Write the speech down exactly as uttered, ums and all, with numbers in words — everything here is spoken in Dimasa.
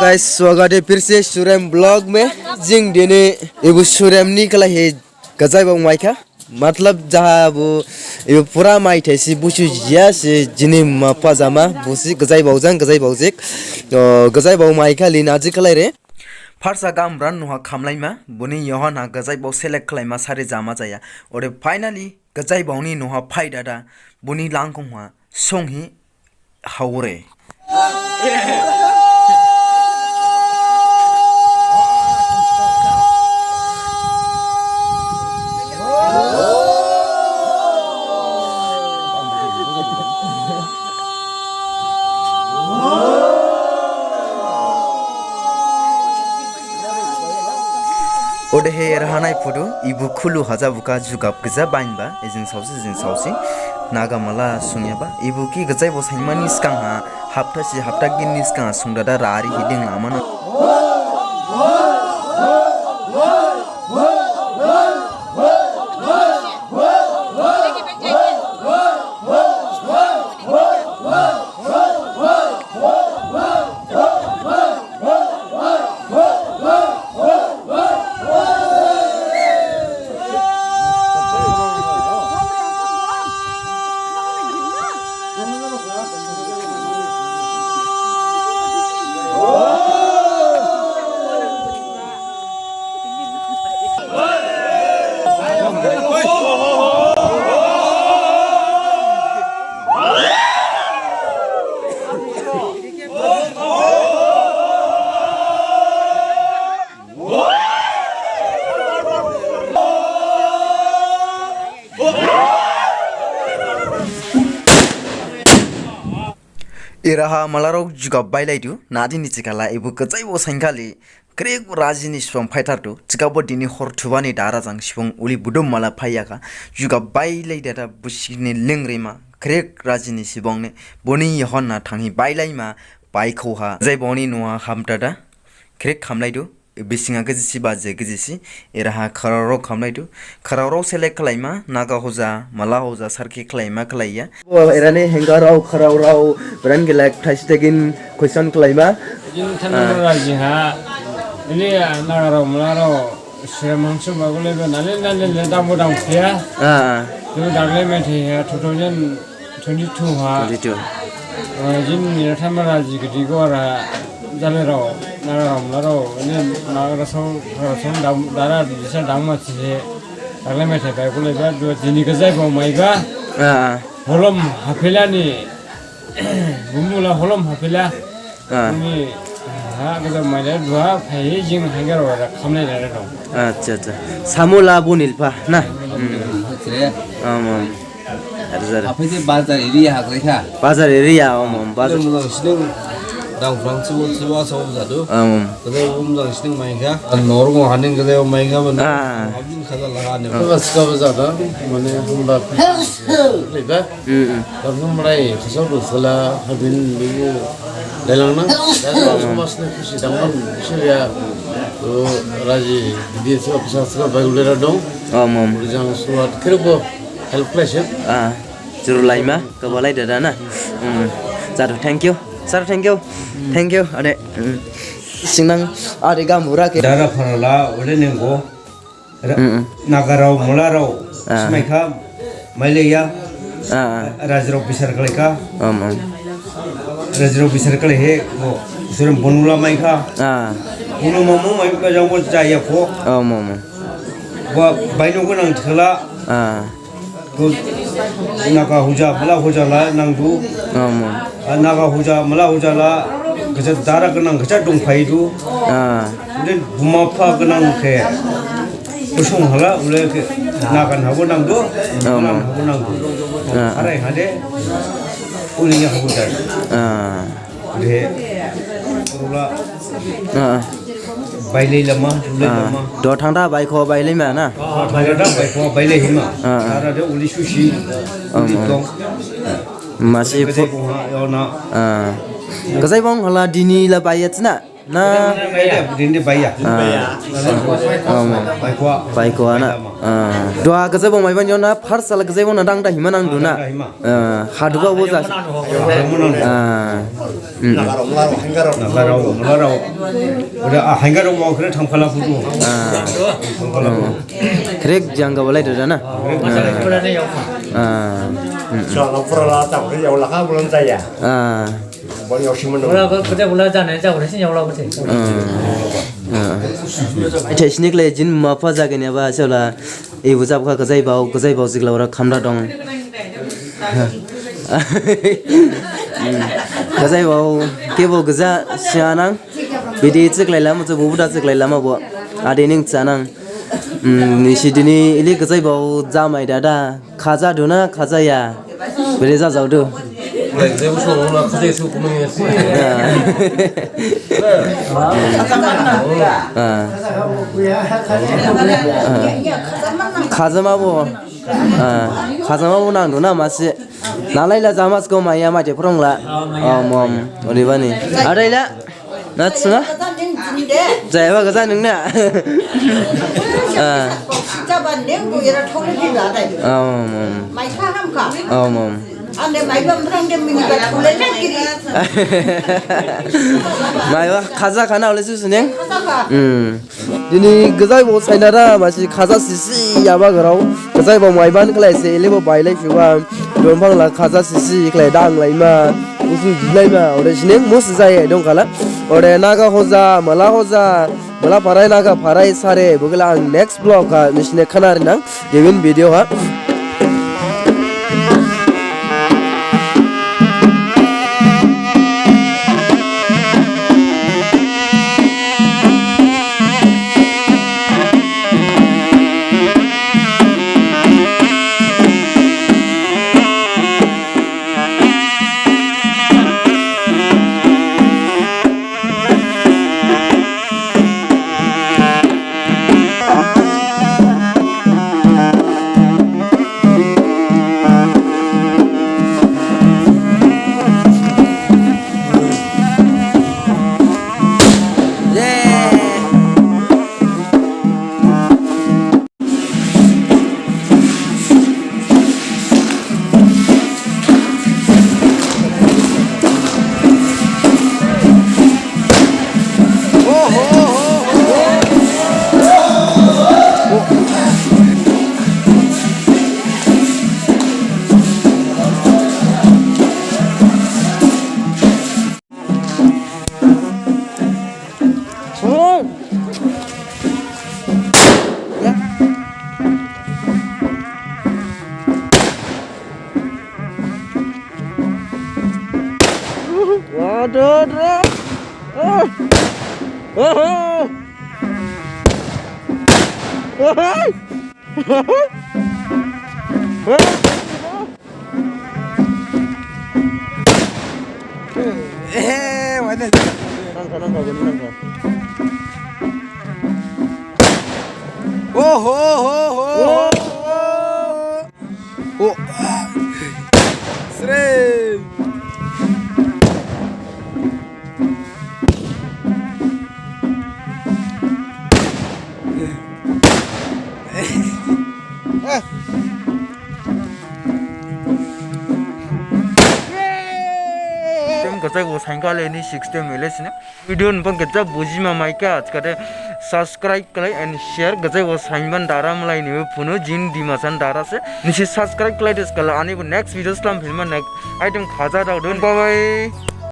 Guys, स्वागत है फिर से सुरेम vlog में। Jing dini ebo Surem ni khlaihi gajaibao maikha. Matlab jaha bo ebo pura maithai si busu jiya si jini mapha jama busi gajaibao jang gajaibao jik. O, gajaibao maikhali naji khlaire. Pharsa gam ran noha khamlaima, boni yohon ha gajaibao select khlaima sari jama jaya. Ore finally gajaibao ni noha phai dada, boni langkhong ha songhi haure. Odehe eraha naiphudu, ebo khulu haja bukha jugab gija bainba, ejing saosi, ejing saosi, naga mala sungyaba, ebo khe gajaibo sainmani sgang ha, hapta si hapta gini sgang ha sungdada rari hiding lamano. Eraha malarao jugab bailaidu, nadini thikhala ebo gajaibo sainkhali, khrip rajini subung phaithardu, thikhabo dini hor thubani dara jang subung uli budum mala phaiyakha, jugab bailaidada busini lingrima, khrip rajini subung ne, boni yohon ha thanghi bailaima, baikhoha, gajaibo ni noha hamdada, khrip khamlaidu, bisingha gajisi baje gajisi, eraha kharaorao khamlaidu, kharaorao select khlaima, naga hoja, mala hoja, sarkhi khlaima khlaiya. Bo erani hangerao, kharaorao, beran gilak thaisi thagin question khlaima. Jing thanang raji ha, ini nagarao, malarao, Surem hangso bagule be nale nale le damu damu phiya. Ah, ah. Jing dagle maithai ha, two thousand twenty-two ha. Twenty-two. Eh, jini Rathamara jigidi gora jalerao, nagarao, malarao, ini nagarao song, nagarao song dam, dara disa dam ma thihe. Dagle maithai baigule ba, du jini gajaibo maiba. Ah, ah. Holom haphilani, bumula holom haphila. Ah. Ini, ha, gajaibo maila duha, phai jing hangerao da khamlai da dong. Accha, accha. Samula bunilpha, na? Hmm. Accha. Am, am. Ar jar. Aphai je bazar area hagraikha. Bazar area, om, om, bazar. Mujang sining dang phrang sibo, sibo asao jadu. Om, om. Tade mujang sining maikha. An norgo haning kade maikha ban. Ah. Abin khaja laga ne. Ah. Bas ka bazar da, mane humda. Leba. Hmm, hmm. Tabnu marai khasao do sala habin lugu dailangna. Dada somasni khusi dangman siriya. To raji bidi se officer se baigulera dong. Om, om. Mujang suat khrip bo. Help khlaisip. Ah, juru laima, khabalai dada na. Hmm. Jadu, thank you. Sir, thank you. Thank you, ade. Hmm. Singnang, ade gaonbura khe. Dara pharala, ode nenggo. Ra-, hmm, hmm. Nagarao, malarao, ah, smaikha, mailaiya. Ah, ah. Rajirao bisar khlaikha. Om, om. Rajirao bisar khlaihi, bo, Surem bonula maikha. Ah. Bono mamu maikha jangbo jaya kho. Om, om, om. Ba, baino gnang thikhala. Ah. Ko naga hoja, mala hoja la nangdu. Om, om. Ah, naga hoja, mala hoja la, gaja dara gnang, gaja dongphaidu. Ah. Ode buma bupha gnang khe, busung hala, ule khe, nagan habo nangdu, om, nagan habo nangdu. Ah. Arai hade, ule ya habo jadu. Ah. Ode, rula, ah, bailai lama, rula, ah, lama. Do thangda baikho bailai ma na? Ah, thangda baikho bailai hima. Ah, ah. Ara de uli susi, om, uli om. Tong. Masi gajaibong ha, yo na. Ah. Gajaibong hala dini la baiyat na? Na. Dini baiya. Ah. Baikwa. Baikwa na. Ah. Duha gajaibao maiba ni yaohon ha, first sala gajaibao na dangda hima nangdu na. Dangda hima. Ah, haduba bo ja. Haduba nangdu. Ah. Hmm. Nagarao, mularao, haingarao. Nagarao, mularao. Ode, ah, haingarao mau kere thangphala phudu. Ah. Thangphala phudu. Khrek jang gabalai doda na. Ah. Ah. Hmm. Sala pura la ta kore yao lakha bulan jaya. Ah. Bani yao simon. Bula, bula, bula jane jao re sin yao la bute. Ah. Ah. Ithai sinikle jini mapha jaginyaba sala. Ebo jabkha gajaibao, gajaibao jiglaora khamda dong. Gajaibao khebo gaja sianang. Bidi jiklailama, je bobuda jiklailama bo. Ade ning janang. Hmm, nisi dini ili gajaibao jamai dada. Khaja duna, khajaya. Bede jajaodu. Lai, jai bo song la, khaja su kuno ya si. Ah. Ah. Ah. Khajama bo. Ah. Khajama bo nangdu na masi. Nalaila jama sko maya mate phrongla. Om, om. Odebani. Adaila. Na, suna? Jaiba gaja nung na. Ah. Om, om. Om, om. Maiba khaja khana ole susu neng? Hmm. Dini gajaibao sainara masi khaja sisi yaba garao. Gajaibao maiba ni khlai se elebo bailai phiba. Dongphang la khaja sisi khlai danglaima, usu jilaima, ode sining mus jaya dongkhala. Ode naga hoja, mala hoja, mala pharai, naga pharai sare, bogla ang next vlog ha nisine khana rinang, gibin video ha. Waduh, bro. Ah. Ah. Ah. Eh, mana? Nangka, nangka, gua nangka. Oh, ho, ho, ho. Oh. Oh. Sre. Tem kachai bo sainkhali ni six tem ele sini. Video ni bang kachai bujima maikha, achkade subscribe khlai and share kachai bo sainban dara malai ni phunu jing Dimasa ni dara se. Nisi subscribe khlai des kala ani bo next video slam philma next item khaja dao dun. Bye bye.